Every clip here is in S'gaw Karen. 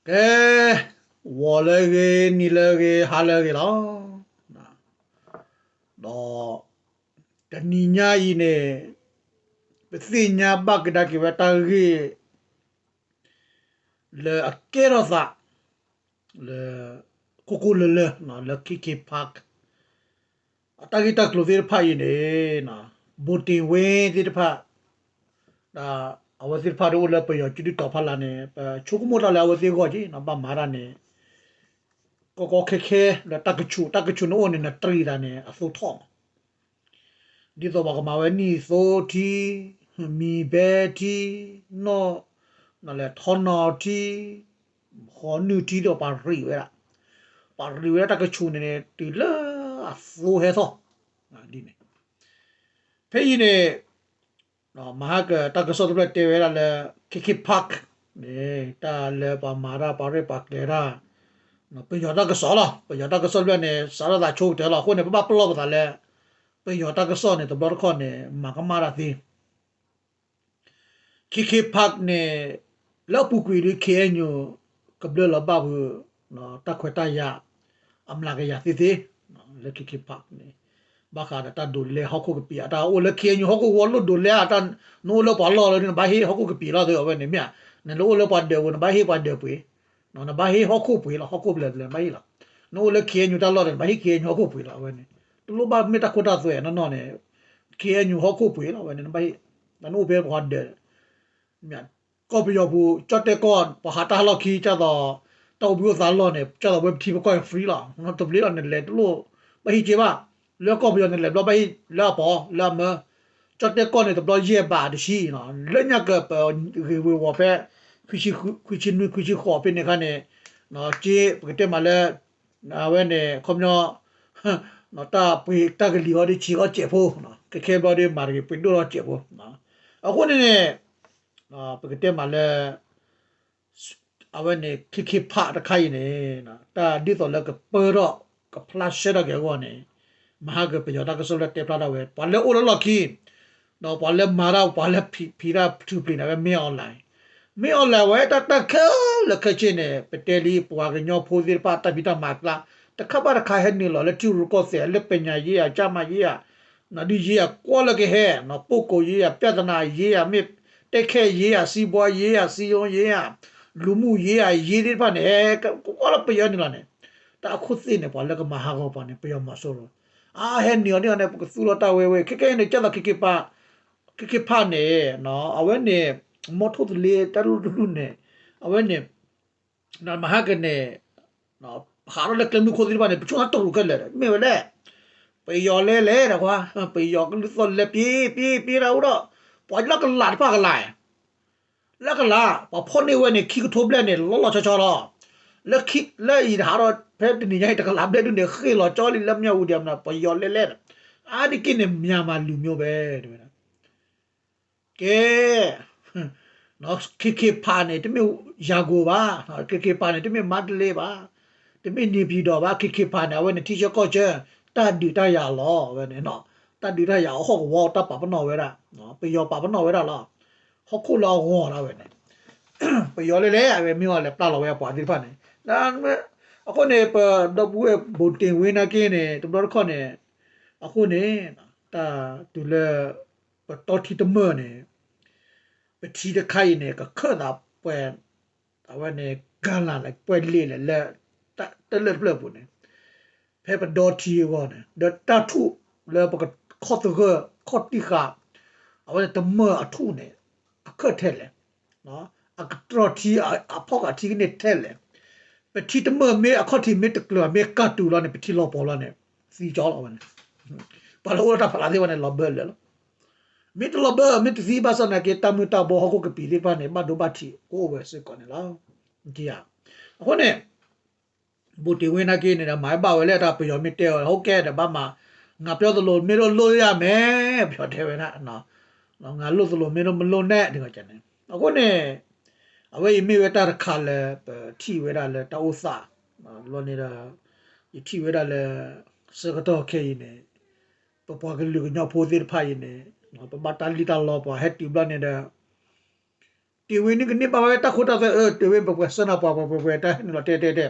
ကဲ, ဂီၤလၢအဂ့ၤ, နံၤလၢအဂ့ၤ, ဟါလၢအဂ့ၤလီၤ. ဒီးတနံၤညါအံၤန့ၣ် ပသ့ၣ်ညါဘၣ်ကဒါက့ၤဝဲတၢ်ဂ့ၢ် လၢအကဲထီၣ်သး လၢ ကိၢ်ကိၢ်လၢလၢ လၢ K K Park အတၢ်ဂ့ၢ်တၢ်ကျိၤသ့ၣ်တဖၣ်အံၤန့ၣ် ဘိၣ်တ့ၣ်ဝ့သ့ၣ်တဖၣ် ဒီးအဝဲသ့ၣ်တဖၣ်ဒ်အိၣ်လၢပယီၤစုဒုၣ်တီၤဖီလာ်န့ၣ် ပဆိကမိၣ်တၢ်လၢအဝဲသ့ၣ်အဂီၢ်က့ၤ ဘၣ်မၤတၢ်န့ၣ် ကီကီခဲခဲ လၢတၢ်ကဆူး တၢ်ကဆူးန့ၣ်အိၣ်န့ၣ် နတြံၤတၢ်န့ၣ် အသိထီၣ်မး ဒ်သိးပှၤကမၤဝဲနံၣ်သိထံ, မံၤဘဲထံ, နီၢ်, လဲၤထီနီၤထံ, ဃီနုၢ်ထံဒီးပှၤရံၣ်ဝဲဒၣ်, ပှၤရံၣ်ဝဲဒၣ်တၢ်ကဆူးန့ၣ်န့ၣ် တုၤလၢအသိဟဲထီၣ်, ဒ်န့ၣ်, ဖဲအံၤန့ၣ် မဟါကတၢ်ကစီၣ်တဖျၢၣ်တဲဝဲဒၣ်လၢ K K Park န့ၣ် တၢ်လၢပှၤမၤတၢ်ပှၤရဲၣ်ပှၤကျဲၤတၢ် ပယီၤတၢ်ကစီၣ်လီၤ. ပယီၤတၢ်ကစီၣ်တဖျၢၣ်န့ၣ် စးထီၣ်သးဆိကတၢၢ်လီၤ. အဃိန့ၣ် ပဘၣ်ပလီၢ်ပသးလၢ ပယီၤတၢ်ကစီၣ်န့ၣ် တဘျီတခီၣ်န့ၣ် မၤကမၣ်တၢ်သ့ K K Park န့ၣ် လၢအပူၤကွံာ်ဒီး K N U ကဘျၢလီၤဘၣ်ဖုး တၢ်ခွဲးတၢ်ယာ် အမျးကယၤသ့သ့ လၢ K K Park န့ၣ် ဘၣ်ဃးဒီးတၢ်ဒိးလဲဟီၣ်ခိၣ်ကပံာ် အတၢ်အိၣ်လၢ K N U ဟီၣ်ခိၣ်ဝီလိၣ်ဒိးလဲအတၢ် နအိၣ်လၢပှၤလီၢ်လၢ နဘၣ်ဟ့ၣ်ဟီၣ်ခိၣ်ကပံာ်လီၤ အဝဲန့ၣ်မ့ၢ်ဧါ, နလၢအိၣ်လၢပှၤဒၢးပူၤ နဘၣ်ဟ့ၣ်ပှၤဒၢးပှ့ၤ, နဘၣ်ဟ့ၣ်ဟီၣ်ခိၣ်ပှ့ၤလီၤ ဟီၣ်ခိၣ်ဘျဲၣ်ဘျဲၣ် နဘၣ်ဟ့ၣ်လီၤ. နအိၣ်လၢ K N U တၢ်လီၢ်ဒီး နဘၣ်ဟ့ၣ် K N U ဟီၣ်ခိၣ်ပှ့ၤလီၤ အဝဲန့ၣ်, တလိၣ်ဘၣ်မ့ၢ်တၢ်ခိတၢ်သွဲနီၢ်နီၢ်န့ၣ် K N U ဟီၣ်ခိၣ်ပှ့ၤလီၤ အဝဲန့ၣ် နဘၣ်ဟ့ၣ်, နအိၣ်ဖဲပှၤဒၢး ကီၢ်ပယီၤပူၤ ကၠီၣ်တဲၣ်ကီၢ် ပှၤဟးတၢ်လီၢ်ခံ ကၢ်သိး တၢ်အိၣ်ဘှံးအိၣ်သါလီၢ်န့ၣ် ကၢ်သိးဝဲပထံပကီၢ် free လီၤ. တဘျ့လီၤ နလဲၤတလိၣ် ဘၣ်ဟ့ၣ်က့ဘၣ်. လၢကီၢ်ပယီၤန့ၣ် လဲၤတဘျီဘၣ်ဟ့ၣ်လၢအပီၤ လၢအမၢ, ကၠီၣ်တဲၣ်ကီၢ်န့ၣ် တဘျီယဲၢ်ဘးတဆံ, လၢညါကပဂ့ၤဝ့ၤဝီၤဖဲ ခွံဆံနွံ ခွံဆံဃိးဖဲန့ၣ်အခါန့ၣ် က့ ပကတဲမးလၢ အဝဲန့ၣ် ခီပညီ တၢ်ပှ့ၤတၢ်ကလံၤအီၤဒီးဆံးအီၤစဲးဖိ, ခဲခဲဘျီဒီးမၤတဂ့ၤ ပှ့ၤဒိၣ်ထီၣ်စဲးဖိ. အဃိန့ၣ်န့ၣ် ပကတဲမးလၢ အဝဲန့ၣ် K K Park တခါအံၤန့ၣ် တၢ်ဒ်သိးလၢကပၢထီၣ် ကဖျါဆှဲထီၣ်က့ၤအဂီၢ်န့ၣ် မဟါကပယီၤတၢ်ကစီၣ်လၢတဲဖျါထီၣ်ဝဲ ပှၤလၢအိၣ်လၢလီၢ်ခံ ဒီးပှၤလၢမၤတၢ် ပှၤလၢဖံးတၢ်ထူၣ်ဖျ့းန့ၣ် အဝဲ မင်းအောင်လှိုင်, မင်းအောင်လှိုင် အဝဲတၢ်တၢ်ခဲလၢာ်ခဲဆ့န့ၣ် ပတဲလံ ပှၤကညီဖိသ့ၣ်တဖၣ် တၢ်ဖံးတၢ်မၤအကျါ တခါဘၣ်တခါဟဲနုာ်လီၤလၢထံရူၢ်ကီၢ်သဲး လၢ ပညာရေးရာ ကျန်းမာရေးရာ ဒုးရေးရာ ကွီၢ်လၢကဟဲ, ပုဂ္ဂိုလ်ရေးရာ ပြဿနာရေးရာ မ့ၢ် တိုက်ခိုက်ရေးရာ စီးပွားရေးရာ စည်းရုံးရေးရာ လူမှုရေးရာ ရေးသ့ၣ်တဖၣ်န့ၣ် ကွီၢ်လၢပယီၤနုာ်လီၤန့ၣ် တၢ်အခိၣ်သ့ၣ်န့ၣ် ပှၤလၢကမၤဟးဂီၤပှၤန့ၣ် ပယီၤမီၤစိရိၤ အဟဲနုာ်အီၤန့ၣ် ပကသူၣ်လီၤတၢ်ဝဲဝဲ ခဲကဲန့ၣ် ကၢ်သိး K K Park န့ၣ် အဝဲန့ၣ် မီထိၣ်သလ့တၢ်လူၢ်တလူၢ်န့ၣ် အဝဲန့ၣ် မဟါကန့ၣ် ဟးထီၣ်လၢကျဲမုၢ်ခိၣ်သ့ၣ်တဖၣ်န့ၣ် ပဆိကမိၣ်တရူးခဲလၢာ် မ့ၢ်ဝဲလဲၣ်, ပယီၤလဲၤလဲၣ်ဒီးကွၢ်, ပယီၤကလုၢ်သီၣ်လဲၤပ့ၤပ့ၤပ့ၤတၢ်အိၣ်ဒီး ပှၤလၢကလးတဖၣ်ကလး လၢကလး ပှၤဖီၣ်န့ၢ်ဝဲန့ၣ် ခံကထိဘျဲၣ်န့ၣ် လီၤလီၤဆီဆီလီၤ. လၢခံ လၢအံၤတဟးထီၣ် ဖဲတနံၤညါအံၤ တကလးဘျဲၣ်ဒုးန့ၣ် ဃ့ၢ်လီၤကၠီလံ လၢမၠၣ်ဝူၤဒံးမနီၤ ပယီၤလဲၤလဲၣ်ဒီး အါတက့ၢ်န့ၣ် မြန်မာလူမျိုးပဲ တဲဝဲဒၣ် ကဲ K K Park န့ၣ် တမ့ၢ် ရန်ကုန် ဘၣ်, K K Park န့ၣ် တမ့ၢ် မန္တလေး ဘၣ်, တမ့ၢ် နေပြည်တော် ဘၣ်, K K Park န့ၣ် အဝဲန့ၣ် ထံဆၢကီၢ်ဆၢ တၢ်ဒုးတၢ်ယၤလီၤ အဝဲန့ၣ်, တၢ်ဒုးတၢ်ယၤအဟီၣ်ကဝီၤ တၢ်ပာ်ပနီၣ်ဝဲဒၣ်, ပယီၤပာ်ပနီၣ်ဝဲဒၣ်လီၤ. ဟီၣ်ခိၣ်လၢအဂီၤလီၤဝဲန့ၣ် ပယီၤလဲၤလဲၤ အဝဲမ့ၢ်အီၤလဲၤပျၢ်လီၤဝဲအပှၤသ့ၣ်တဖၣ်န့ၣ်, အဃိန့ၣ် ပဒီပုၢ်ဝဲၢ် ဘိၣ်တ့ၣ်ဝ့နာ်က့န့ၣ် တဘျီတခီၣ်န့ၣ် အဃိန့ၣ် တၢ်တုၤလၢ ပတီထံတမၢၢ်န့ၣ် ပထံတခါအံၤန့ၣ် ကခၢၣ်သးပှဲၤ အဝဲန့ၣ် ကၢ်လၢ်လဲၣ် ပှဲၤလ့ၣ်လဲၣ်လၢ တၢ်လၢၢ်တဖျၢၣ်အပူၤန့ၣ် ဖဲပဒီထံအဂီၢ်န့ၣ် ဒီးတၢ်ထူၣ်လၢပကခီၣ်သဂၢၢ် ခီၣ်တံၢ်ဃာ် အဝဲန့ၣ်တမၢၢ်အထူၣ်န့ၣ် အခၢၣ်ထဲလဲၣ် အကတြီထံအဖီၣ်ဃာ်ထံကန့ၢ်ထဲလဲၣ်, ပထံတမၢၢ်မ့ၢ်အခီၣ်ထံးမ့ၢ်တကျၢၤမ့ၢ်ကၢ်တူာ်လီၤန့ၣ် ပထံလီၤပီၤလီၤန့ၣ် သံကၠီလီၤဝဲန့ၣ်, ပှၤလၢအိၣ်လၢတၢ်ဖးလၢ်သ့ၣ်တဖၣ်န့ၣ် လီၤဘၢလၢာ်လီၤ. မ့ၢ်တလီၤဘၢ မ့ၢ်တသံဘၣ်ဆၣ်နာ်က့ တၢ်မုၢ်တၢ်ဘီဟီၣ်ခိၣ်ကပံာ်သ့ၣ်တဖၣ်န့ၣ် ဘၣ်ဒိဘၣ်ထံးကအိၣ်ဝဲစ့ၢ်ကီးန့ၣ်လီၤ. အဃိန့ၣ် ဘိၣ်တ့ၢ်ဝ့နာ်က့န့ၣ်ဒီး မၤဘၣ်ဝဲလၢတၢ်ပယီၤမ့ၢ်တဲအီၤ ဟုတ်ကဲ့ဒီး ဘာမှ ငါပြောသလို မင်းတို့လုပ်ရမယ် ပယီၤတဲဝဲဒၣ် ငါလုပ်သလို မင်းတို့မလုပ်နဲ့ ဒ်န့ၣ် အဃိန့ၣ် အဝဲအံၤမ့ၢ်ဝဲတၢ်တခါလၢ ပထံၣ်ဝဲဒၣ်လၢတၢ်အိၣ်သး လီၤန့ၣ်ဒီး ယထံၣ်ဝဲဒၣ်လၢ ဆၢကတီၢ်ခဲအံၤန့ၣ် ပပှၤကလုာ်ကညီဖိသ့ၣ်တဖၣ်အံၤန့ၣ် ပဘၣ်တၢ်လံၣ်တၢ်လီပှၤဟဲတုၤဘျီန့ၣ်ဒီး တ့ၢ်ဝ့န့ၣ်ကန့ၢ်ဘၣ်ဝဲတၢ်ခိတၢ်သွဲ အၢ တ့ၢ်ဝ့ပှဲၤပှဲၤဆၢနၤပှၤပှဲၤပှဲၤပှဲၤတၢ်ဟဲနုာ်လီၤတဲတဲတဲ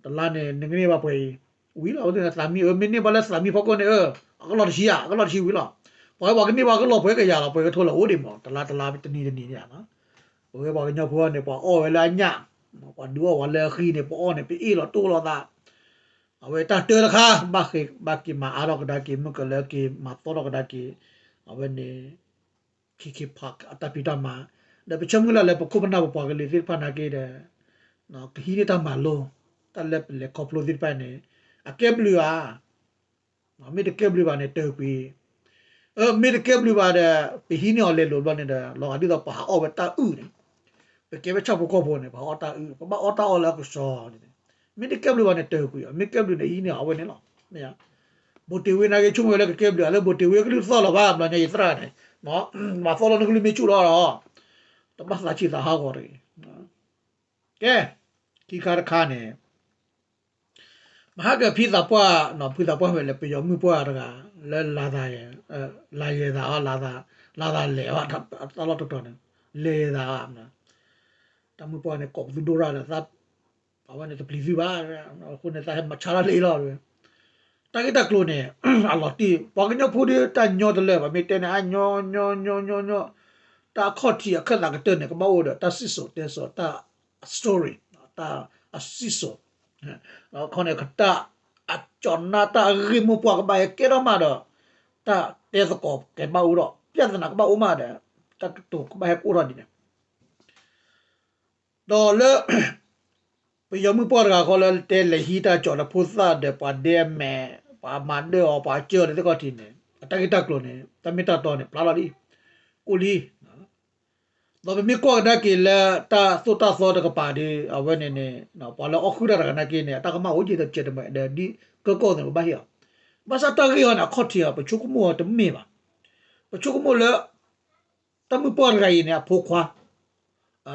တလါန့ၣ် နကန့ၢ်ဘၣ်ပှဲၤအံၤ ဝံၤလီၤ သးမံ အၢ မ့ၢ်န့ၢ်ဘၣ်လၢသးမံဖီခိၣ်န့ၣ် အၢ အကလီၢ်တဆံဧါ အကလီၢ်တဆံဝံၤလီၤ. ပှၤဝဲပှၤကန့ၢ်ဘၣ်ကလီၢ်ပှဲၤကယၤလီၤ ပှဲၤကထိလၢအိၣ်ဒံးမး တလါတလါတနံၤတနံၤန့ၣ် ပဝဲပှၤကညီဖိန့ၣ် ပှၤအီၣ်ဝဲလၢအညၣ် ပှၤဒုးအီၣ်ဝဲလၢအဃံန့ၣ် ပအီၣ်န့ၣ် ပအ့ၣ်လီၤတိၢ်လီၤသး အဝဲတၢ်တၢတခါ ဘၣ်ဃ့ဘၣ်က့ၤမၤအါထီၣ်ကဒါက့ၤ မုၢ်ကလၢက့ၤမၤသီထီၣ်ကဒါက့ၤ အဝဲန့ၣ် ခ့ခ့ဖး အတၢ်ဖံးတၢ်မၤ ဒီးပဆၢမုၢ်လၢ်လၢပခိၣ်ပနၢ်ပပှၤကလုာ်သ့ၣ်တဖၣ်နာ်က့ဒီး ကဟံးန့ၢ်တၢ်မၤလိ တၢ်လၢပလဲၤခီဖျိသ့ၣ်တဖၣ်န့ၣ် အကဲဘျုးဧါ မ့ၢ်တကဲဘျုးဘၣ်န့ၣ် တၢၢ်ကွံာ် အၢ မ့ၢ်တကဲဘျုးဘၣ်ဒီး ပဟံးန့ၢ်အီၤလဲၤလိာ်ဘျီန့ၣ်ဒီး လီၤဂာ်ဒ်သိးပှၤဟးအီၣ်ဝဲတၢ်အုၣ်န့ၣ် ပကဲဝဲဆၣ်ဖိကီၢ်ဖိန့ၣ် ပှၤအီၣ်တၢ်အီၣ်လၢအကစီၤန့ၣ် မ့ၢ်တကဲဘျုးဘၣ်န့ၣ် တၢၢ်ကွံာ်အီၤ မ့ၢ်ကဲဘျုးန့ၣ် ဟံးန့ၢ်အီၤအဝဲန့ၣ်လီၤ. မ့ၢ် ဘိၣ်တ့ၢ်ဝ့နာ်က့ ဆိကမိၣ်ဝဲလၢကကဲဘျုး လၢဘိၣ်တ့ၢ်ဝ့ကလုၢ်သီၣ်လီၤဘၣ် ဘျီညါယသရၣ်န့ၣ် မၤသီလီၤနကလုၢ်မ့ၢ်ဆူၣ်လီၤ တဘၣ်သးဆံးသးဟးဂီၤတဂ့ၤ. ကဲ ခံခါတခါန့ၣ် မဟါကဖံသးပှၢ် ဖံသးပှၢ်ဝဲလၢပယီၤမုၣ်ပှၢ်တဂၤ လၢ လၤယဲၤသးအီၤ လၤသး လၤသးလဲၤအီၤ တၢ်လီၢ်တတီၤန့ၣ် လဲၤယဲၤသးအီၤ တၢ်မုၣ်ပှၢ်န့ၣ် ကိးပသူဒိၣ်ရၣ်ဒီး အဝဲန့ၣ်တပျံၤသုဘၣ် အဃိန့ၣ် သးဟဲမၤဆါတၢ်လၢအံၤလီၤ. တၢ်ဂ့ၢ်တၢ်ကျိၤန့ၣ် အလီၤတံၢ် ပှၤကညီဖိဒီးတၢ်ညီတလၢာ် ပှၤမ့ၢ်တဲန့ၣ် အညီညီညီညီညီ တၢ်အခီၣ်ထံးအခၢၣ်သးကတၢၢ်န့ၣ် ကဘၣ်အိၣ်ဒီးတၢ်စံၣ်စိၤတဲစိၤ တၢ် story တၢ်အစံၣ်စိၤ ခီန့ၣ် တၢ်အကၠီၣ်နါ တၢ်အဂ့ၢ်မိၢ်ပှၢ်ကဘၣ်ဟဲကဲထီၣ်မးဒီး တၢ်တဲသကိးကဘၣ်အိၣ်ဒီး ပြဿနာကဘၣ်အိၣ်မးဒီး တၢ်ကတိၤကဘၣ်ဟဲကအိၣ်ထီၣ်ဒ်န့ၣ် ဒီးလၢ ပယီၤမုၣ်ပှၢ်တဂၤဃီလၢတဲလဲၤဟံးတၢ်ကၠီၣ်လၢဖိသၣ်ဒီးပှၤဒဲအမဲာ် ပှၤမၤဒၢၣ်အီၤ ပှၤကၢအီၤသ့ၣ်ခီၣ်ထံးန့ၣ် အတၢ်ဂ့ၢ်တၢ်ကျိၤန့ၣ် တၢ်မ့ၢ်တၢ်တီန့ၣ် ဖျါလီၤလံ အိၣ်လံ ဒီးပမ့ၢ်ကွၢ်ကဒါက့ၤလၢတၢ်သိၣ်တၢ်သီတကပၤဒီး အဝဲန့ၣ်န့ၣ် ပှၤလၢအီၣ်ဃုာ်တၢ်တဂၤနာ်က့န့ၣ် အတၢ်ကမၣ်အိၣ်က့ၤတစဲးတမဲာ်ဒီး ဒ်ကၢကီၢ်န့ၣ် ပဘၣ်ဟ့ၣ်အီၤ ဘၣ်ဆၣ်တၢ်ဂ့ၢ်အီၤန့ၣ် အခီၣ်ထံးအီၤ ပဆိကမိၣ်အီၤတမ့ၢ်ဘၣ် ပဆိကမိၣ်လၢ တၢ်မုၣ်ပှၢ်တဂၤအံၤန့ၣ် အဖိခွါ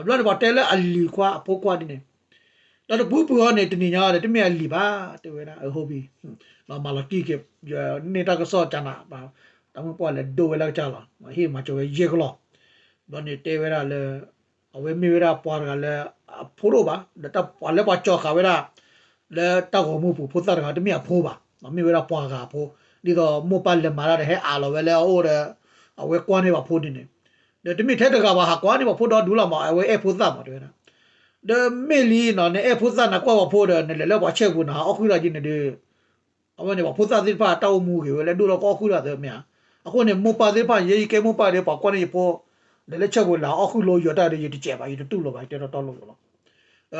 ဘျီန့ၣ် ပှၤတဲလၢအလံၤခွါ အဖိခွါဒ်န့ၣ် ဒီးတပူၤပူၤအီၤန့ၣ် တနံၤညါဒီး တမ့ၢ်အလံၤဘၣ် တဲဝဲဒၣ် အဟိဘံ မၤလီၤတံၢ်က့ၤ န့ၢ်တၢ်ကစီၣ်ကနး တၢ်မုၣ်ပှၢ်လဲၤဒိဝဲလၢကစၢ်လီၤ ဟ့ၣ်မၤစၢၤဝဲယဲၢ်ကလီၢ် ဘျီန့ၣ်တဲဝဲဒၣ်လၢ အဝဲမ့ၢ်ဝဲဒၣ်ပှၤတဂၤလၢ အဖိတအိၣ်ဘၣ် ဒီးပှၤလၢပှၤကၠီၤဃာ်ဝဲဒၣ် လၢတၢ်ဂီၤမူပူၤဖိသၣ်တဂၤ တမ့ၢ်အဖိဘၣ် မ့ၢ်ဝဲဒၣ်ပှၤဂၤအဖိ ဒ်သိးမိၢ်ပၢ်လဲၤမၤတၢ်ဒီး ဟဲအးလီၤဝဲလၢအအိၣ်ဒီး အဝဲကွၢ်န့ၢ်ပှၤဖိဒ်န့ၣ် ဒီးတမ့ၢ်ထဲတဂၤဘၣ် ဟးကွၢ်န့ၢ်ပှၤဖိဒီဒူလီၤမး အဝဲအဲၣ်ဖိသၣ်မး တဲဝဲဒၣ် ဒီးမ့ၢ်လံနီၤ နအဲၣ်ဖိသၣ်နကွၢ်ပှၤဖိဒီး နလဲၤလၢပှၤဆဲးပူၤ နဟးအီၣ်ဃုာ်တၢ်က့ၤန့ၣ်ဒီး အဝဲန့ၣ် ပှၤဖိသၣ်သ့ၣ်တဖၣ် တၢ်အိၣ်မူဂ့ၤဝဲလၢဒိၣ်လီၤကအီၣ်ဃုာ်တၢ်သ့မ့ၢ်ဧါ. အဃိန့ၣ် မိၢ်ပၢ်သ့ၣ်တဖၣ် ယဲယကဲမိၢ်ပၢ်ဒီး ပှၤကွၢ်န့ၢ်ယဖိ ဒီးလၢဆဲးပူၤလၢအီၣ်ဃုာ်လိယိာ်တၢ်ဒီး ယတစဲးဘၣ် ယတတူၢ်လိာ်ဘၣ် ယတဲတီတီလိၤလိၤလီၤ.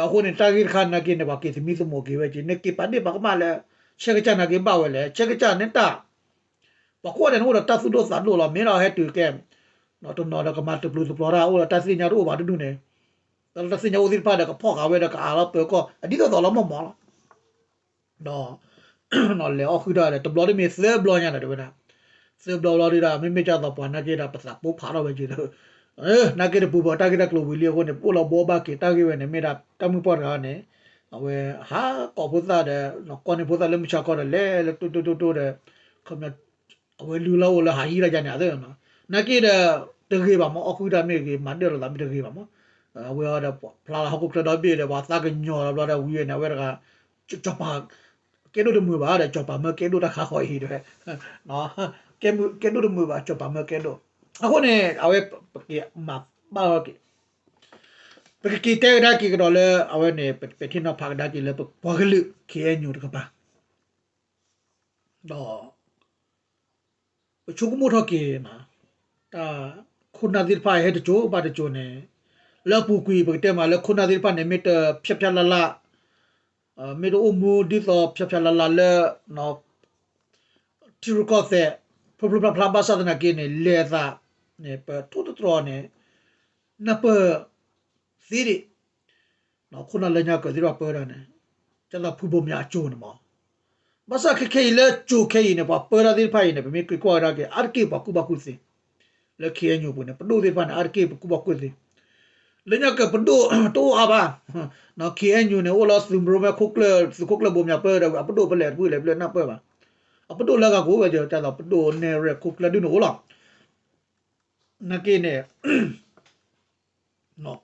အဃိန့ၣ် တၢ်ဂ့ၢ်တခါနာ်က့န့ၣ် ပှၤက့ၤသမံသမိးက့ၤဝဲက့ၤ နက့ၤပာ်ဒ့ၣ်ပာ်ကမၣ်လၢ ဆဲးကစၢ်နာ်က့ဘၣ်ဝဲလဲၣ် ဆဲးကစၢ်န့ၣ်တၢ် ပှၤကိးဂၤဒဲးန့ၣ်အိၣ်ဒီးတၢ်သူၣ်ဒိၣ်သးဒိၣ်လီၤ မ့ၢ်ဒီးဟဲတုၤကဲ တနီၤဒီးကမၤတပျုာ်တပျီၤတၢ် အိၣ်ဒီးတၢ်သ့ၣ်ညါတအိၣ်ဘၣ်တဒူၣ်န့ၣ် တၢ်သ့ၣ်ညါအိၣ်သ့ၣ်တဖၣ်ဒီးကဖီၣ်ဃာ်ဝဲဒီးကအးလီၤပၢၤကီၢ် အဒ်သိးသိးလီၤမီၢ်မီၢ်လီၤ. ဒီး လဲၤအီၣ်ဃုာ်တၢ်ဒီး တဘျီတမ့ၢ်သၢဘျီညါဒီး တဲဝဲဒၣ် သၢဘျီဘျီဒုဒီး မ့မ့ၢ်ကၢ်သိးပှၤနာ်က့ဒီး ပသးပိၢ်ဖးထီၣ်ဝဲက့ၤဒီး နာ်က့တပူၤဘၣ် တၢ်ဂ့ၢ်တၢ်ကျိၤဝံၤလံအဃိန့ၣ် ပအိၣ်လီၤဘှီဘၣ်က့ၤ တၢ်ဂ့ၢ်ဝဲန့ၣ် မ့ၢ်ဒၣ်တၢ်မုၣ်ပှၢ်တဂၤန့ၣ် အဝဲဟးကိးဖိသၣ်ဒီး ကွၢ်န့ၢ်ဖိသၣ်လၢမုၢ်ဆါခီဒီး လဲၤလၢတိၢ်တိၢ်တိၢ်တိၢ်ဒီး ခီပညီ အဝဲလုၢ်လၢ်အိၣ်လၢဟးဟံးတၢ်ယါန့ၣ် အသ့ၣ် နာ်က့ဒီး တဂ့ၤဘၣ်မး အီၣ်ဃုာ်တၢ်မ့ၢ်ဂ့ၤ မၤဒၢၣ်လိာ်သးမ့ၢ်တဂ့ၤဘၣ်မး အဝဲအီၤဒီး ဖျါလီၤဟီၣ်ခိၣ်ချၢဒီဘ့ၣ်ဒီး ပှၤသးကညီၤလီၤဘျီဒီးဝံၤဝဲန့ၣ် အဝဲတဂၤ စီၤပၤ ကဲဒိၣ်တမုာ်ဘၣ်ဒီး စီၤပၤမၢကဲဒိၣ်တၢ်ခါဃီအံၤတဲဝဲ ကဲဒိၣ်တမုာ်ဘၣ် စီၤပၤမၢကဲဒိၣ် အဃိန့ၣ် အဝဲ ပက့ၤမၤဘၣ်အီၤက့ၤ ပကက့ၤတဲကဒါက့ၤကဒီးလၢ အဝဲန့ၣ် ပထံၣ်နီၤဖးကဒါက့ၤလၢပပှၤကလုာ် ခ့ၣ်အဲၣ်ယူၣ်တကပၤ ဒီး ပဆိကမိၣ်ထီၣ်က့ၤ တၢ်ခိၣ်နၢ်သ့ၣ်တဖၣ်ဟဲတစိၤဘၣ်တစိၤန့ၣ် လၢအပူၤကွံာ် ပကတဲမးလၢခိၣ်နၢ်သ့ၣ်တဖၣ်န့ၣ် မ့ၢ်တဖျါဖျါလၢ်လၢ် မ့ၢ်တအိၣ်မူဒ်သိးဖျါဖျါလၢ်လၢ်လၢ ထံရူၢ်ကီၢ်သဲး ဖျိဖျိဖျါဖျါဘၣ်ဆၣ်သနာ်က့န့ၣ် လဲၤအသးန့ၣ် ပထိၣ်သတြီၤန့ၣ် နၢ်ပၢၢ်သ့ဒံး ခိၣ်နၢ်လၢညါကၢးသ့ၣ်တဖၣ်ပၢတၢ်န့ၣ် ကၢ်သိးဖုဘိၣ်မၠးအစိၤန့ၣ်မး ဘၣ်ဆၣ်ခဲခဲအံၤလၢစိၤခဲအံၤန့ၣ် ပှၤပၢတၢ်သ့ၣ်တဖၣ်အံၤန့ၣ် ပမ့ၢ်က့ၤကွၢ်ကဒါက့ၤ အါတက့ၢ်ပှၤကူၣ်ဘၣ်ကူၣ်သ့ လၢ ခ့ၣ်အဲၣ်ယူၣ် ပူၤန့ၣ် ပဒိၣ်သ့ၣ်တဖၣ်န့ၣ် အါတက့ၢ်ပကူၣ်ဘၣ်ကူၣ်သ့ လၢညါကၢးပဒိၣ်တအိၣ်အါဘၣ် ခ့ၣ်အဲၣ်ယူၣ် န့ၣ် အိၣ်လၢသုးမုၢ်ရိမဲၣ်ခိၣ်ကျၢၢ် သုးခိၣ်ကျၢၢ်ဘိၣ်မၠးပၢဒီး အပဒိၣ်ဖဲလဲၣ်တဖုလဲၣ်ဖဲလဲၣ်နၢ်ပၢၢ်ဘၣ် အပဒိၣ်လၢအဂၤကအိၣ်ဝဲ ကၢ်သိးပဒိၣ်နဲၣ်ရွဲၣ်ခိၣ်ကျၢၢ်ဒုးန့ၣ်အိၣ်လီၤ နာ်က့န့ၣ်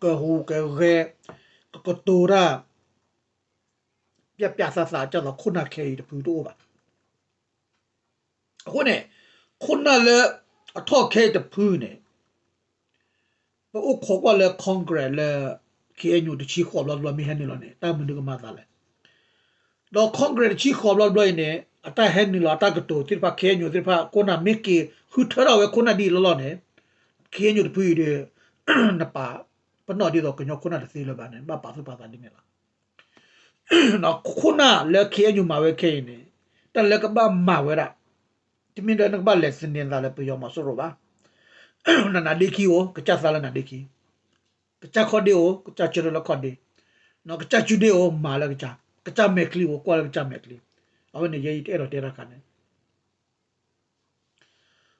ကဟူးကဂဲၤ ကကတိၤတၢ် ပျဲပျဲသးသး ကၢ်သိးခိၣ်နၢ်ခဲအံၤတဖုတအိၣ်ဘၣ်. အဃိန့ၣ် ခိၣ်နၢ်လၢအထီၣ်ခဲအံၤတဖုန့ၣ် ပအိၣ်ခိးကွၢ်လၢ Congress လၢ ခ့ၣ်အဲၣ်ယူၣ် တဆံဃိးဘျီတဘျီမ့ၢ်ဟဲနုာ်လီၤန့ၣ် တၢ်မနုၤကမၤသးလဲၣ်. ဒီး Congress တဆံဃိးဘျီတဘျီအံၤန့ၣ် အတၢ်ဟဲနုာ်လီၤအတၢ်ကတိၤသ့ၣ်တဖၣ် ခ့ၣ်အဲၣ်ယူၣ် သ့ၣ်တဖၣ် ခိၣ်နၢ်မ့ၢ်က့ၤဃုထၢထီၣ်ဝဲခိၣ်နၢ်ဒ်အံၤလီၤလီၤန့ၣ် ခ့ၣ်အဲၣ်ယူၣ် တဖုအံၤဒီး နပာ်ပနီၣ်ဒ်သိးကညီခိၣ်နၢ်တသ့လၢၤဘၣ်န့ၣ် ဘၣ်ပာ်သူၣ်ပာ်သးဒ်န့ၣ်လီၤ. ခိၣ်နၢ်လၢ ခ့ၣ်အဲၣ်ယူၣ် မၤဝဲခဲအံၤန့ၣ် တၢ်လၢကဘၣ်မၤဝဲဒၣ် တမ့ၢ်လၢနကဘၣ်လဲၤသန့ၤသးလၢပယီၤမီၤစိရိၤဘၣ်. နနါဒ့ခံအိၣ် ကစၢ်သးလၢနါဒ့ခံ, ကစၢ်ခီၣ်ဒ့အိၣ် ကစၢ်ဆၢထၢၣ်လၢခီၣ်ဒ့, ကစၢ်စုဒ့အိၣ် မၤလၢကစၢ်, ကစၢ်မဲာ်ချံအိၣ် ကွၢ်လၢကစၢ်မဲာ်ချံ. အဝဲန့ၣ်ယဲယတအဲၣ်ဒိးတဲတၢ်ခါန့ၣ်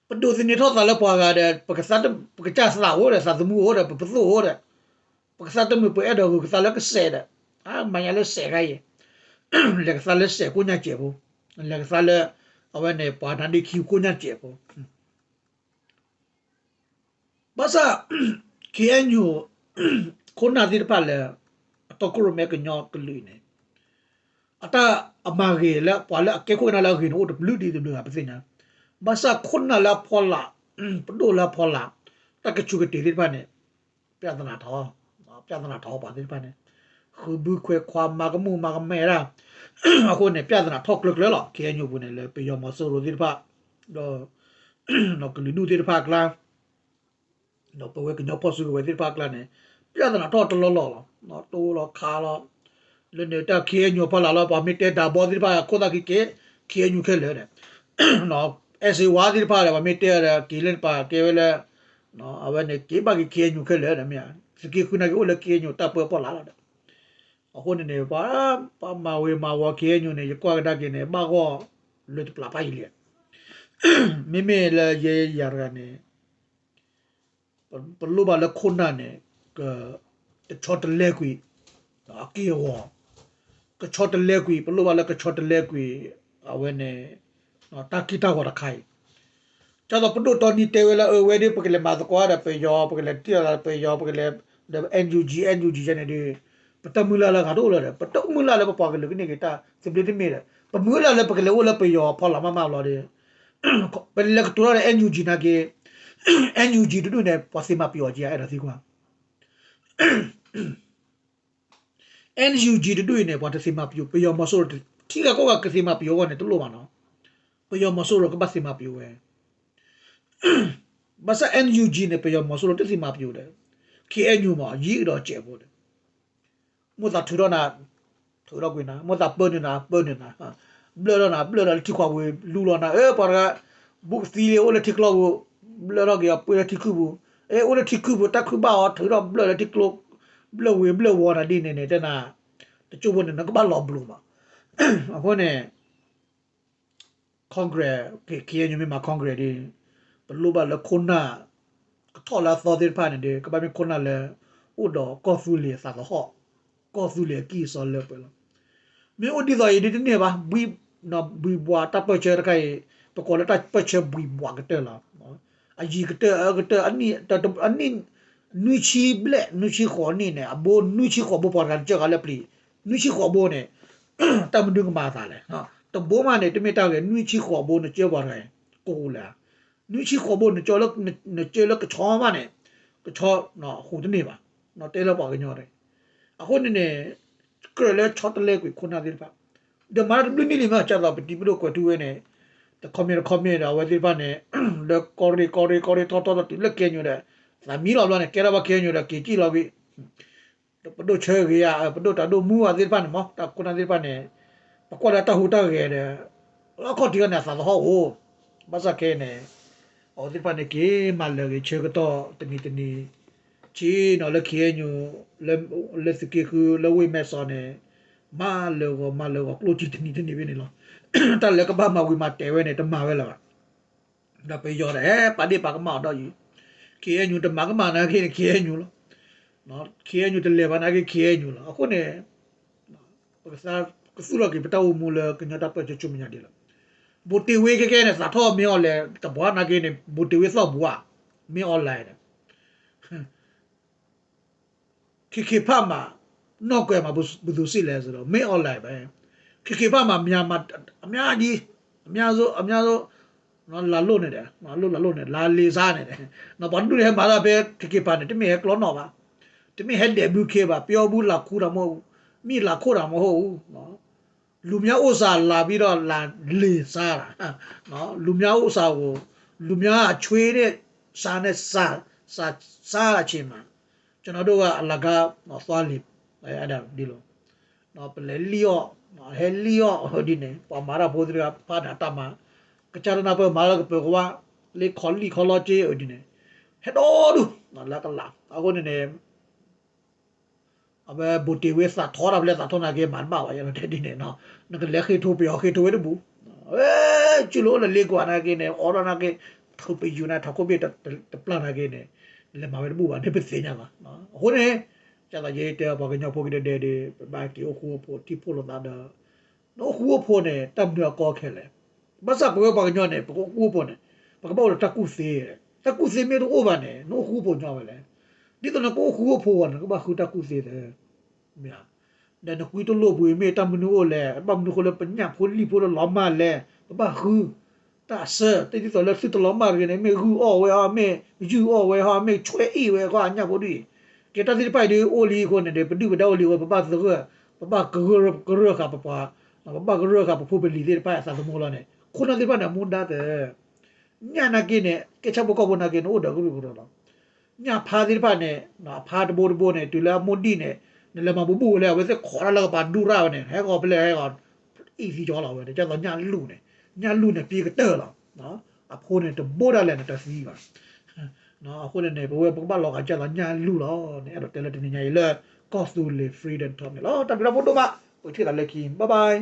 ပဒိးသန့ၤထီၣ်သးလၢပှၤဂၤဒီး ပကစၢ်သးအိၣ်ဒီး သးသမူအိၣ်ဒီး ပပသိၣ်အိၣ်ဒီး ပကစၢ်တမုာ်ပှဲၤအဲၣ်ဒိးဂုာ်ကသါလၢကစဲးဒီး မၤညါလၢစဲးခါအံၤ, လဲၤကသါလၢစဲးကိၣ်ညါစဲးဖိ, လဲၤကသါလၢ အဝဲန့ၣ်ပှၤနါဒ့ခံကိၣ်ညါစဲးဖိ ဘၣ်ဆၣ် ခ့ၣ်အဲၣ်ယူၣ် ခိၣ်နၢ်သ့ၣ်တဖၣ်လၢ အတီခိၣ်ရိၣ်မဲကညီကလုာ်န့ၣ် အတၢ်အမၤဂ့ၤလၢပှၤလၢအကဲခိၣ်ကနၣ်လၢအဂ့ၤန့ၣ် အိၣ်တဘျုးဒံးတဘျုးဂၤပသ့ၣ်ညါ, ဘၣ်ဆၣ်ခိၣ်နၢ်လၢအဖီလာ် ပဒိၣ်လၢအဖီလာ် တၢ်ကဆူးကတ့ၤသ့ၣ်တဖၣ်န့ၣ် ပြဿနာထီၣ်, ပြဿနာထီၣ်ပှၤသ့ၣ်တဖၣ်န့ၣ် ဃုဘုခွဲးခွါ မၤကမူၣ်မၤကမဲဒၣ်, အဃိန့ၣ် ပြဿနာထီၣ်ကျၢၤကျၢၤလီၤ. ခ့ၣ်အဲၣ်ယူၣ်ပူၤန့ၣ် လၢပယီၤမီၤစိရိၤသ့ၣ်တဖၣ် ဒီး ကလုာ်ဒူၣ်သ့ၣ်တဖၣ်အကျါ ဒီးပဝဲကညီဖီၣ်စုကဝဲၤသ့ၣ်တဖၣ်အကျါန့ၣ် ပြဿနာထီၣ်တလီၢ်လီၢ်လီၤ. တိၢ်လီၤခါလီၤ, လၢန့ၣ်တၢ် ခ့ၣ်အဲၣ်ယူၣ် အဖီလာ်လီၤ. ပှၤမ့ၢ်တဲဒၣ်ဘီသ့ၣ်တဖၣ် ခိၣ်သၣ်ခံက့ၤ ခ့ၣ်အဲၣ်ယူၣ်ခဲလၢာ်ဒီး အဲၣ်စ့ဝါသ့ၣ်တဖၣ်ဒီး ပှၤမ့ၢ်တဲဒီး က့ၤလၢနပာ်ကဲဝဲလၢ အဝဲန့ၣ် က့ၤဘၣ်က့ၤ ခ့ၣ်အဲၣ်ယူၣ်ခဲလၢာ်ဒီး မ့ၢ်ဧါ, သုးက့ဃုနာ်က့ၤအိၣ်လၢ ခ့ၣ်အဲၣ်ယူၣ် တၢ်ပၢအဖီလာ်လီၤဒီး အဃိန့ၣ်န့ၣ် ပှၤမၤဝဲမၤဝီၤ ခ့ၣ်အဲၣ်ယူၣ်န့ၣ် ယကွၢ်ကဒါက့ၤန့ၣ် ဘၣ်ဂီၢ်လၢတပျၢ်ဖးယံာ်လံ. မ့မ့ၢ်လၢယဲယၤတဂၤန့ၣ် ပလိၣ်ဘၣ်လၢခိၣ်နၢ်န့ၣ် ကဆီတလဲကွံာ် အက့ၢ်အဂီၤ, ကဆီတလဲကွံာ် ပလိၣ်ဘၣ်လၢကဆီတလဲကွံာ် အဝဲန့ၣ် တၢ်က့ၢ်တၢ်ဂီၤတခါအံၤ ဒ်သိးပဒိၣ်တီနံၤတဲဝဲလၢ အဝဲဒၣ် ပကလဲၤမၤသကိးဒီးပယီၤ ပကလဲၤတံၢ်လီၤသးဒီးပယီၤ ပကလဲၤဒီး NUG NUG ယဲန့ၣ်ဒီး ပတမုၢ်လၢ်လၢဂၤတအိၣ်လၢၤဒီး ပတမုၢ်လၢ်လၢပပှၤကလုာ်ကန့ၢ်က့ၤတၢ်သဘျ့တမ့ၢ်ဒီး ပမုၢ်လၢ်လၢပကလဲၤအိၣ်လၢပယီၤဖီလာ်မးမးလီၤဒီး ပလဲၤကတိၤထီၣ်ဒီး NUG နာ်က့ NUG တဒူၣ်န့ၣ် ပှၤသ့မၤပယီၤက့ၤ အဲၣ်ဒိးသံကွၢ် NUG တဒူၣ်အံၤန့ၣ် ပှၤတသ့မၤပယီၤ ပယီၤမီၤစိရိၤ ထံဂၤကီၢ်ဂၤကသ့မၤပယီၤအဂီၢ်န့ၣ် တလိၣ်ဘၣ်နီၤ, ပယီၤမီၤစိရိၤကဘၣ်သ့မၤပယီၤဝဲ, ဘၣ်ဆၣ် NUG န့ၣ် ပယီၤမီၤစိရိၤတသ့မၤပယီၤဒီး ခ့ၣ်အဲၣ်ယူၣ်မး ယံၤကဒီးစဲးဖိဒီး မိၢ်သးထုးထီၣ်နၤ ထုးထီၣ်ကွံာ်နၤ, မိၢ်သးပၢနုာ်နၤ ပၢနုာ်နၤ, ဘျၢၣ်ထီၣ်နၤ ဘျၢၣ်ထီၣ်လၢထံခွးဝ့ၤ လူလီၤနၤ အၢ ပှၤတဂၤ ဘူးကသံလံ အိၣ်လၢထံကျိပူၤ, ဘျၢၣ်ထီၣ်က့ၤအီၤ ပှ့ၤလၢထံခုၣ်ပူၤ, အဲ အိၣ်လၢထံခုၣ်ပူၤ တၢ်ခုၣ်ဘၣ်အီၤ ထုးထီၣ်ဘျၢၣ်လၢထံကျိ ဘျၢၣ်ဝ့ၤဘျၢၣ်ဝီၤနၤဒ်န့ၣ်န့ၣ် တဲနၤ, တကၠိဖိန့ၣ် နကဘၣ်လီၤဘျိးမး, အဃိန့ၣ် Congress, ခ့ၣ်အဲၣ်ယူၣ်မ့ၢ်မၤ Congress ဒီး ပလိၣ်ဘၣ်လၢခိၣ်နၢ် ကထီၣ်လၢအသီသ့ၣ်တဖၣ်န့ၣ်ဒီး ကဘၣ်မ့ၢ်ခိၣ်နၢ်လၢ အိၣ်ဒီးကီၢ်သူလ့ၤအသးသဟီၣ်, ကီၢ်သူလ့ၤအကံၢ်အစီလၢပှဲၤလီၤ. မ့ၢ်အိၣ်ဒ်သိးအံၤဒ်တန့ၢ်ဘၣ်, ဘှံးဘှီးတၢ်ပၢၢ်ဆၢတခါအံၤ ပကိးလၢတၢ်ပၢၢ်ဆၢဘှံးဘှီးကတၢၢ်လီၤ. အယံၤကတၢၢ်အၢကတၢၢ် အနံၣ် အနံၣ် နွံဆံဘျဲၣ် နွံဆံဃိးနံၣ်န့ၣ် အဘိနွံဆံဃိးဘိ ပှၤတဂၤတကၢၢ်ဂၤလၢပျံၤ နွံဆံဃိးဘိန့ၣ် တၢ်မနုၤကမၤအသးလဲၣ်. တဘိမးန့ၣ် တမ့ၢ်တၢ်ဂ့ၤ နွံဆံဃိးဘိ နကၢၢ်ပှၤတဂၤအံၤ ကအိၣ်လၢ နွံဆံဃိးဘိ နကၢၢ်လၢကဆီမးန့ၣ် ကဆီ ဟူးတန့ၢ်ဘၣ်, တဲလၢပှၤကညီတဂၤ. အဃိန့ၣ်န့ၣ် ကြၢးလၢဆီတလဲကွံာ်ခိၣ်နၢ်သ့ၣ်တဖၣ် ဒီးမၤတၢ်တဘျုးနံၣ်လံမး ကၢ်သိးပတံၤပဒိၣ်ကွဲးထူဝဲန့ၣ် တခီမ့ၢ်တခီမ့ၢ်ဒီး အဝဲသ့ၣ်တဖၣ်န့ၣ် လၢကီၢ်ရ့ၣ်ကီၢ်ရ့ၣ်ကီၢ်ရ့ၣ်ထီၣ်ထီၣ်ထီၣ်တုၤလၢ ခ့ၣ်အဲၣ်ယူၣ်ဒီး သးမံလီၤဘျီန့ၣ် ကဲထီၣ်ဘၣ် ခ့ၣ်အဲၣ်ယူၣ်ဒီး က့ၤကံၣ်လီၤဝံၤ ပဒိၣ်ဆၢဂ့ၤဧါ ပဒိၣ်တၢ်ဒိၣ်မူဧါသ့ၣ်တဖၣ်န့ၣ်မး တၢ်ခိၣ်နၢ်သ့ၣ်တဖၣ်န့ၣ် ပကွၢ်လၢတၢ်ဟူးတၢ်ဂဲၤဒီး အခီၣ်ထံးအီၤန့ၣ် အသးသဟီၣ်အိၣ်, ဘၣ်ဆၣ်ခဲအံၤန့ၣ် အဝဲသ့ၣ်တဖၣ်န့ၣ် က့ၤမၤလၢာ်ဂ့ၤဆၢကတီၢ်တနံၤတနံၤ ဆ့ၣ်နီၤလၢ ခ့ၣ်အဲၣ်ယူၣ် လၢသုးက့ဃု လၢဝ့ၢ်မဲဆီးန့ၣ် မၤလၢာ်ဂီၤမၤလၢာ်ဂီၤကျိၣ်စ့တနံၤတနံၤဖဲန့ၣ်လီၤ. တၢ်လၢကဘၣ်မၤဝံၤမၤတဲာ်ဝဲန့ၣ် တမၤဝဲလၢၤဘၣ်. ဒီးပယီၤဒီး ဟဲပာ်ဒ့ၣ်ပာ်ကမၣ်အီၤဒီးအံၤ ခ့ၣ်အဲၣ်ယူၣ် တမၤကမၣ်နာ်က့န့ၣ် ခ့ၣ်အဲၣ်ယူၣ်လီၤ. ခ့ၣ်အဲၣ်ယူၣ် တလဲၤဘၣ်နာ်က့ ခ့ၣ်အဲၣ်ယူၣ်လီၤ. အဃိန့ၣ် ပကသူၣ်ထီၣ်က့ၤ ပတၢ်အိၣ်မူလၢကညီတၢ်ပၢၢ်ဆၢဆူမဲာ်ညါဒ်လဲၣ်. ဘိးတ့ၢ်ဝ့ ခဲကဲန့ၣ် သးထီၣ်မ့ၢ်အီၤလဲၣ် တဘှီနာ်က့န့ၣ် ဘိးတ့ၢ်ဝ့သီၣ်ဘူးဧါ မ့ၢ်အီၤလဲၣ်န့ၣ် KK Park မး နီၢ်ကွဲးမး ဘယ်သူစစ်လဲဆိုတော့ မင်းအောင်လှိုင်ပဲ KK Park မး မြန်မာ အများကြီး အများဆုံး အများဆုံး လာလို့နေတယ် လာလို့လာလို့နေ လာလေစားနေတယ် ပှၤတဒူၣ်န့ၣ်ဟဲမၤတၢ်ဖဲ KK Park န့ၣ် တမ့ၢ်ဟဲကျီနီၣ်ဘၣ် တမ့ၢ်ဟဲဒဲးဘုခ့ဘၣ် ပယီၤဘုလာခူတၢ်မ့ၢ် မ့ၢ်လာခိၣ်တၢ်မ့ၢ်ဟိၣ် လူများဥစ္စာလာပြီးတော့ လာလေစားတာ လူများဥစ္စာကို လူများအချွေးနဲ့ စားနဲ့ စား စား စားတာချင်မှာ ကျွန်တော်တို့ကအလကားသွားလေ အဲဒါဒ်လီၤ ပလဲၤလံၣ်အီၣ် ဟဲလံၣ်အီၣ်ဒ်န့ၣ် ပှၤမၤတၢ်ဖိသ့ၣ်တဖၣ်န့ၣ် အတၢ်မၤ ကစၢ်တနၢ်ပၢၢ်မၤလၢကပၢၤကဝါ လၢခီလံၣ်ခီလီက့ဒ်န့ၣ် ဟဲဒီဒူၣ် လၢကလး အဃိန့ၣ်န့ၣ် အဝဲဘူးတ့ၢ်ဝဲသးထီတၢ်ဖဲလဲၣ်သးထီနာ်က့မၤတဘၣ်ဘၣ် ယဲလီၤတဲဒ်န့ၣ်နီၤ နကလဲၤဃ့ထိပယီၤဃ့ထိဝဲတဘူး ဝဲ ကၠူလိာ်အိၣ်လၢလ့ကွၢ်နာ်က့န့ၣ် အိးထီၣ်နာ်က့ ထိပယူၤနၤ ထီၣ်ခိၣ်ဘ့ၣ်တပျၢ်နာ်က့န့ၣ် လဲၤမၤဝဲတဘူးဘၣ် န့ၣ်ပသ့ၣ်ညါလီၤ အဃိန့ၣ် ကၢ်သးယဲတဲပှၤကညီဖိကဒဲဒဲဒ် ပဘၣ်က့ၤအိၣ်ဃူအိၣ်ဖိးထံၣ်ဖှိၣ်လိာ်သးဒီး နအိၣ်ဃူအိၣ်ဖိးန့ၣ် တၢ်မနုၤအကီခဲလဲၣ် ဘၣ်ဆၣ်ပဝဲပှၤကညီန့ၣ် ပကအိၣ်ဃူအိၣ်ဖိးန့ၣ် ပကဘၣ်အိၣ်ဒီးတၢ်ကူၣ်သ့ တၢ်ကူၣ်သ့မ့ၢ်တအိၣ်ဘၣ်န့ၣ် နအိၣ်ဃူအိၣ်ဖိးညီဝဲလဲၣ် ဒ်သိးနကအိၣ်ဃူအိၣ်ဖိးဝဲန့ၣ် နကဘၣ်ဃုတၢ်ကူၣ်သ့သၢ မ့ၢ်ဧါ ဒီးနကွံတလိာ်ပူၤအံၤမ့ၢ်တၢ်မနုၤအိၣ်လဲၣ် ဘၣ်မနုၤဃိလၢပညၣ်ဖိလံၣ်ဖိတလီၤမၢ်လဲၣ် ပဘၣ်ဃု တၢ်အဆၢ တဒ်သိးလၢသုတလီၤမၢ်တဂ့ၤန့ၣ် မ့ၢ်ဂုၢ်အီၣ်ဝဲဟီ မ့ၢ်ယုၢ်အီၣ်ဝဲဟီ မ့ၢ်ဆွဲအ့ၣ်ဝဲဃီအညၣ်ဖိဒ်အံၤ ကဲတၢ်သ့ၣ်တဖၣ်အံၤဒ်အိၣ်လံအဃိန့ၣ်ဒီး ပဒုၣ်ပဒါအိၣ်လံအဃိ ပဘၣ်သဂၢၢ် ပဘၣ်ကရၢၢ်ဃာ်ပပှၤ ပဘၣ်ကရၢၢ်ဃာ်ပဖိပလံၤသ့ၣ်တဖၣ်အသးသမူလီၤန့ၣ် ခိၣ်နၢ်သ့ၣ်တဖၣ်န့ၣ် အမူဒါသၢ ညၣ်နာ်က့န့ၣ် ကဲဆၣ်ဖိကီၢ်ဖိနာ်က့န့ၣ် အိၣ်ဒီးကရူၢ်ကရၢလီၤ ညၣ်ဖါသ့ၣ်တဖၣ်န့ၣ် အဖါတဘိတဘိန့ၣ် တုၤလၢအမိၢ်ဒံၣ်န့ၣ် နလဲၤမၤဘူးဘူးဝဲလၢ အဝဲသ့ၣ်ခိးတၢ်လၢကပၤဒူရၣ်ဝဲန့ၣ် ဟဲဂီၤဖဲလဲၣ်ဟဲဂီၤ အံၣ်သံကၠီလီၤဝဲ ကၢ်သိးညၣ်လူၢ်န့ၣ် ညၣ်လူၢ်န့ၣ် ပ့ၤကတၢၢ်လီၤ အဖိန့ၣ် တဘိဒၣ်လဲာ်န့ၣ် တသံဘၣ် အဃိန့ၣ်န့ၣ် ပဝဲပကဘၣ်လီၤဂာ်ကၢ်သိးညၣ်လူၢ်လီၤန့ၣ် အဲၣ်ဒိးတဲလၢတနံၤညါအံၤလၢ ကီၢ်သူလ့ၤ Freedom Talk န့ၣ်လီၤ တၢ်ဘျုးတၢ်ဖှိၣ်ဒိၣ်မး ပကထံၣ်သးလၢခံ bye bye